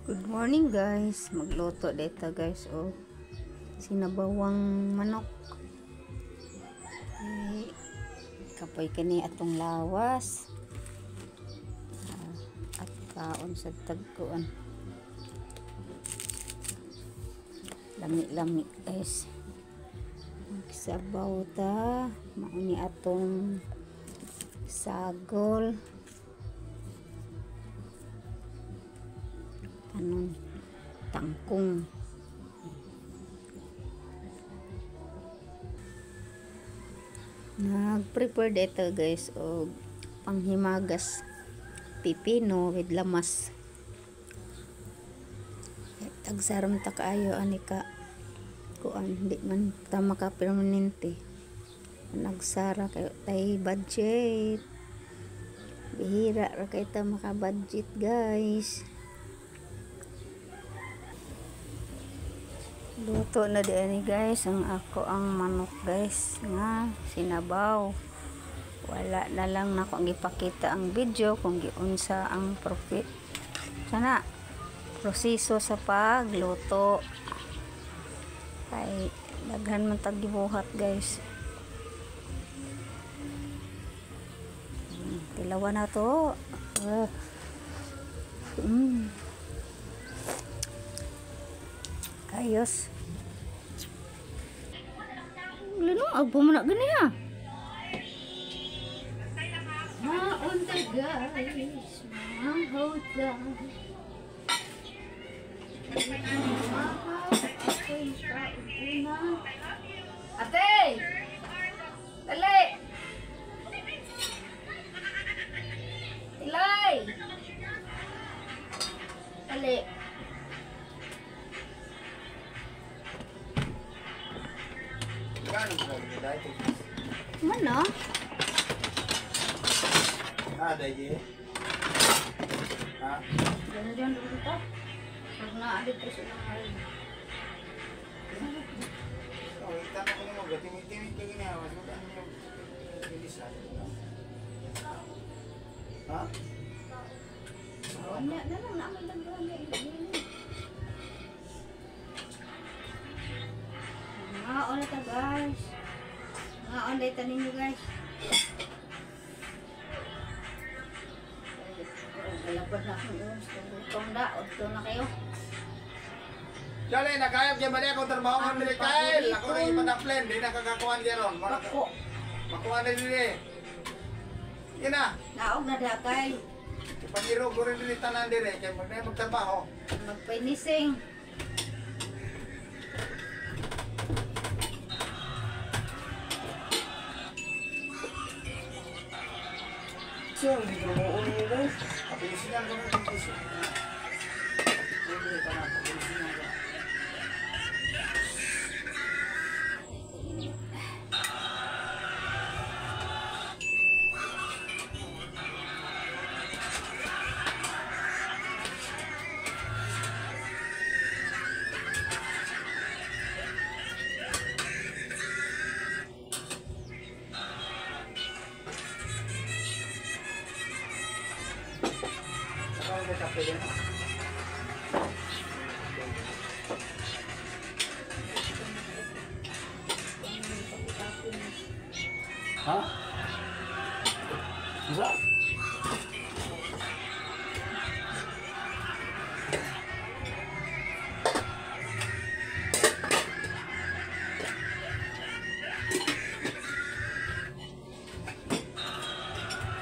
Good morning, guys. Magluto dito, guys, oh. Sinabawang manok. Eh, kapoy kani atong lawas. At kaon sa tagkuan. Lami-lami, guys. Magsabaw ta. Mauni atong sagol. Anong tangkong. Nag-prepare dito, guys, og panghimagas pipino with lamas. Tagsaram ta kaayo ani ka kuan, di man ta maka permanente. Nagsara kayo tay budget. Bihira ra kay ta maka budget, guys. Luto na di ani, guys, ang ako ang manok, guys, nga sinabaw. Wala na lang nako ang ipakita ang video kung giunsa ang profit sana proseso sa pagluto. Kay daghan man tag gibuhat, guys. Tilawan na to. Ayos. Lino, agpo mo na gani ha. Maunta, guys. Mahota. Ate! Dali! Ilay! Dali! Mana? Ada je. Ha? Jangan dulu kita. Pag na ada terus ulang hari. Oh, ita na ko mo gati-timi kay gini awas mo kan yung bilisan. Ha? Wala na lang naman lang gani. Ngaon na ta, guys. Ngaon na ita ninyo, guys. Galapad na akong oras. Tungtong da. Odto na kayo. Dali, nagayab dyan ba niya akong trabaho ng Mikael? Ako na ipanaplen. Di nakakakuhan dyan ron. Makuha na din eh. Yan na. Naog na da, Kyle. Ipangiro ko rin din tanan din eh. Kaya magtrabaho. Magpinising. Sir, hindi ko mo ulo, guys. Kapilisin ko na kapilisin. Hindi ka na kapilisin ko. Ha? Isa?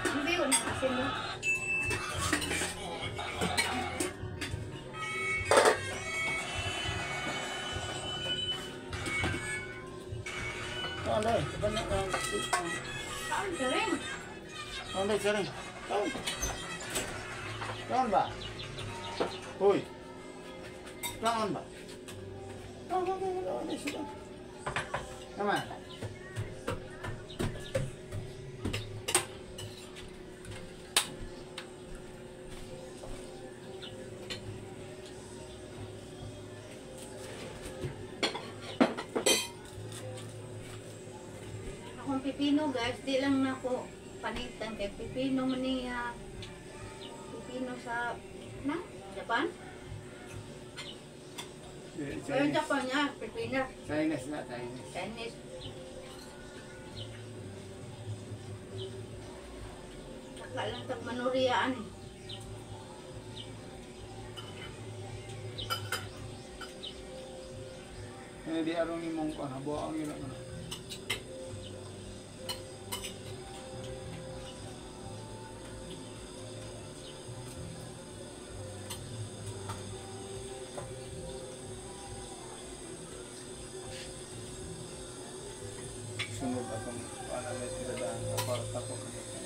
Hindi ko nakasin mo. Oleh, banyak orang. Sering. Oleh, sering. Kaon ba? Hoy. Kaon ba? Kaon, sudah. Come on. Akong pipino, guys, di lang nako panitan kay pipino man niya. Pipino sa na Japan. Pero Japan niya, Pilipinas. Chinese na, Chinese. Chinese. Saka lang tag manuriyaan eh. Hindi arong imong kuan, buang yun ano. Sunod akong kuan na tiradaan sa kwarta ko kanina.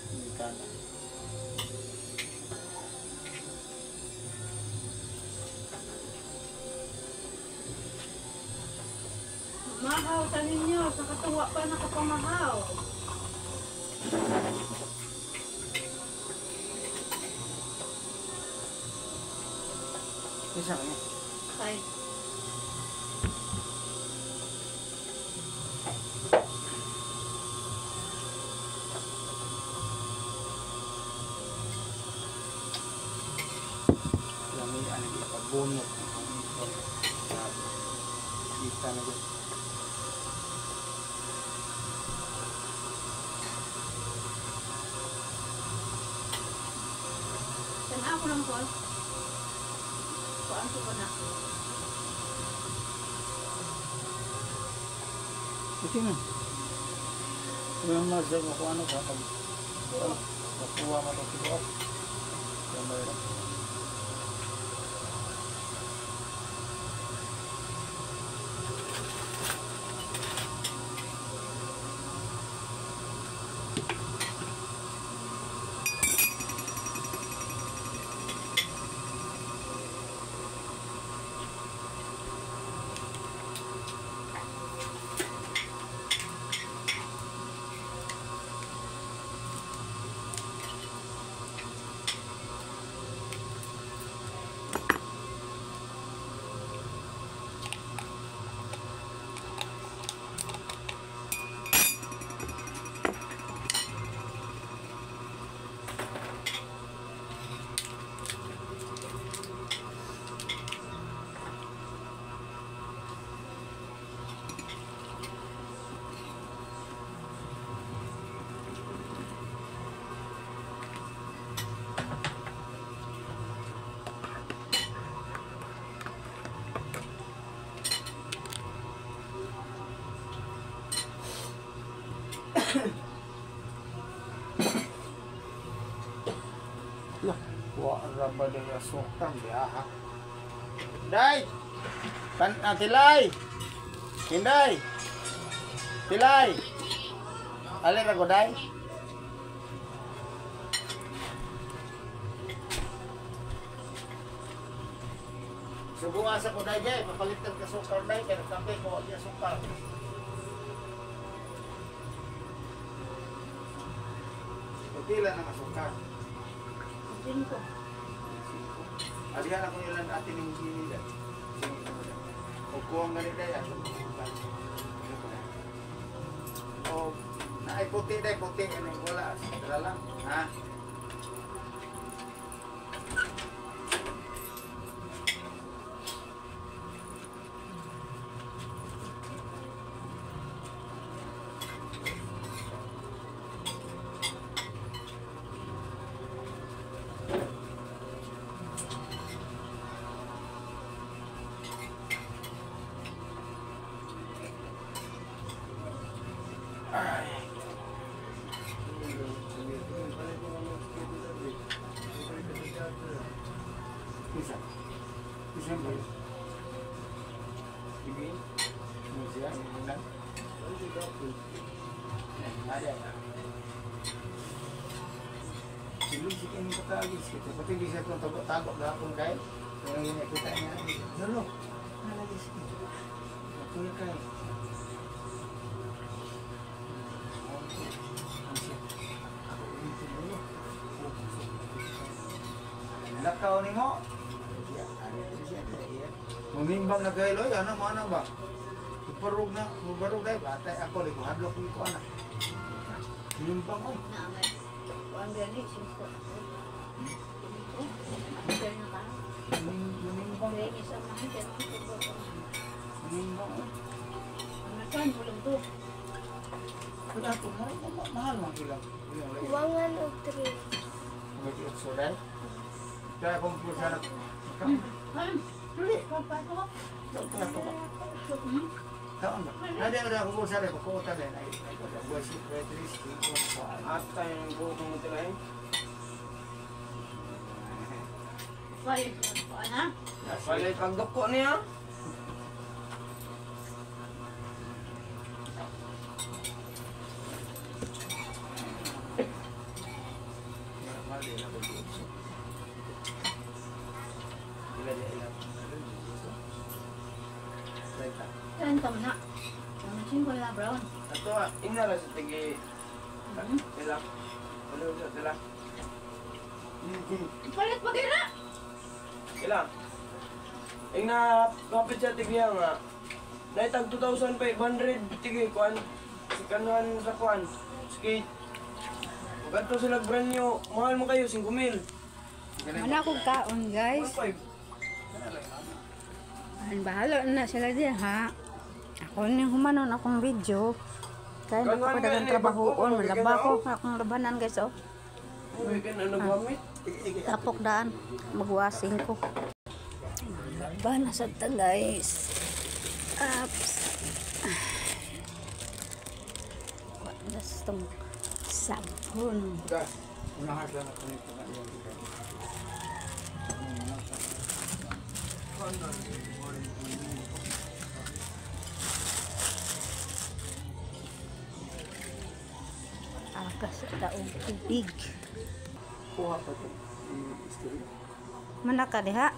Hindi ka na. Mahaw sa ninyo, sa katuwa pa nakapamahaw. Isa kanya. Ay, Lami ano ipabunot ang ipon. Grabe. Kita na yun. saan ako lang po? Kuan ko ba na? Ito na. Walang mazag ako ano ka pag makuha mo ito siguro. Yan ba yun? Lah, wa raba de asukang biyaha. Day! Pan tilay! Hinday! Tilay! Alin ra ko day? Subuha sa ko day gay, papalitan ka sukar day kay nagkape ko wa sukar. Pila na kasukar. Cinco. Alihan ako ilan atin yung gini dahil. O kuwang ganit dahil. O naay puti dahil, puti. Anong wala? Tara lang. Ha? Isa. Isa mo. Sige. Mo siya. Ada. Silong si kini katagis kita. Pati di siya kung tago-tago gahapon kay. Kaya nga kita niya. Lolo. Nalagis. Matuloy kay. Lakaw ni mo. Mumimbang na kayo, loy. Ano mo, ano ba? Mubarog na, mubarog na. Batay ako, ligo hadlok ko anak. Mumimbang ko. Kuan gani, cinco. Cinco. Kaya na ka. Mumimbang. Kaya isa mahal. Pero mahal man ilang. 103. 103. Kaya kung pulsa na. Dili. Taon ba? Nadi ada ako pulsa rin. Kukuta din. Ay, buhay si Petris. At tayo ng buhok mo sila eh. Wala pagduko niya. Ato ah, ingna ra sa tigi. Tila. Wala sa tila. Palit pa kayo na! Ila. Ingna kapit sa tigi nga. Naitag 2,500 tigi kuan. Si kanuhan sa kuan. Skate. Ganto sila brand new. Mahal mo kayo 5,000. Wala akong kaon, guys. 1,500. Ang bahala na sila diyan, ha? Ako ni humanon akong video. Kaya Kanuhan ako dagang nga ni, trabahoon. bago, Malaba ko bigyan akong labanan, guys, oh. Uy, ano gamit? Tapok daan. Magwasing ko. Laba na sa ta, guys. Ups. Wala sa itong sabon. Unahan sila na kunit na iyong kita. Agas sa taong tubig. Kuha pa ito. I-story. Manaka diha.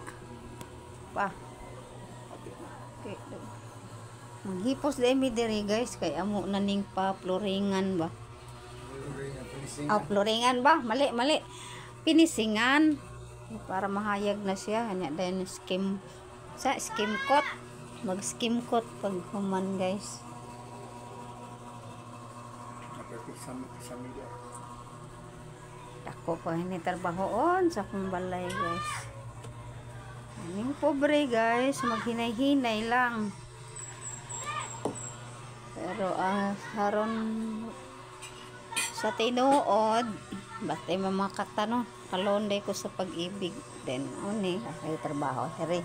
Pa. Okay. Maghipos dahil mi diri, guys, kay amo na ning pa floringan ba. Ah, floringan ba? Mali, mali. Pinisingan para mahayag na siya. Anya dayon skim sa skim coat. Mag skim coat pag human, guys. Sa media. Ako pa ini trabahoon sa akong balay, guys. Aning pobre, guys, maghinay-hinay lang. Pero haron sa tinuod, batay mamakata no, kalonday ko sa pag-ibig. Then oni ay trabaho here.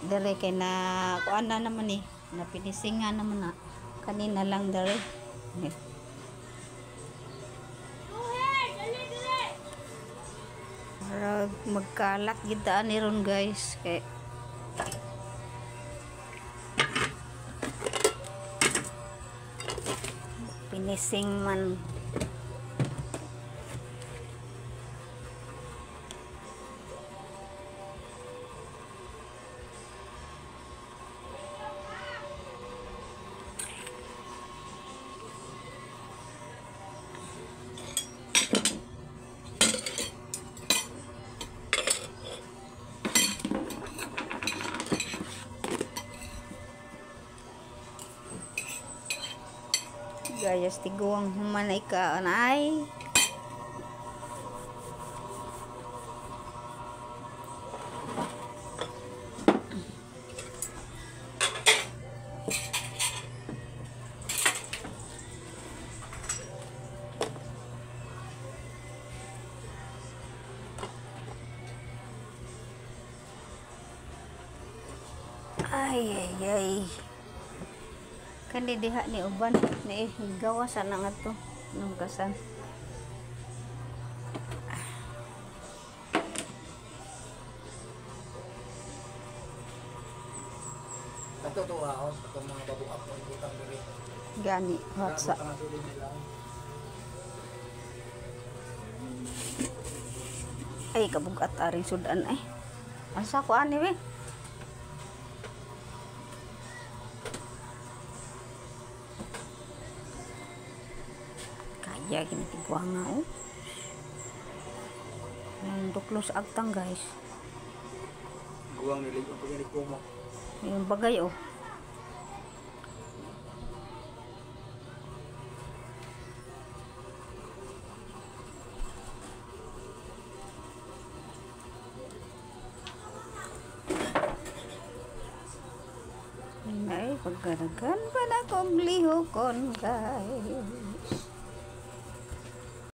Dere kay na kuan na naman eh, napinisingan naman na kanina lang dere. Eh. Murag magkalat gid ni ron, guys, kay pinising man. Gayas tiguang humanay ka anay. Ay ay ay. Kani diha ni uban ni gawas ana nga to nung kasan. Ato to ha, atong mga babuak mo ibutang diri. Gani WhatsApp. Ay kabugat aring sudan ay. Asa ko ani we? Kaya gini nga oh. Ang duklos agtang, guys. Guwang nilig ang pagani kumo. Yung bagay oh. Pagkadagan pa na kong lihokon, guys.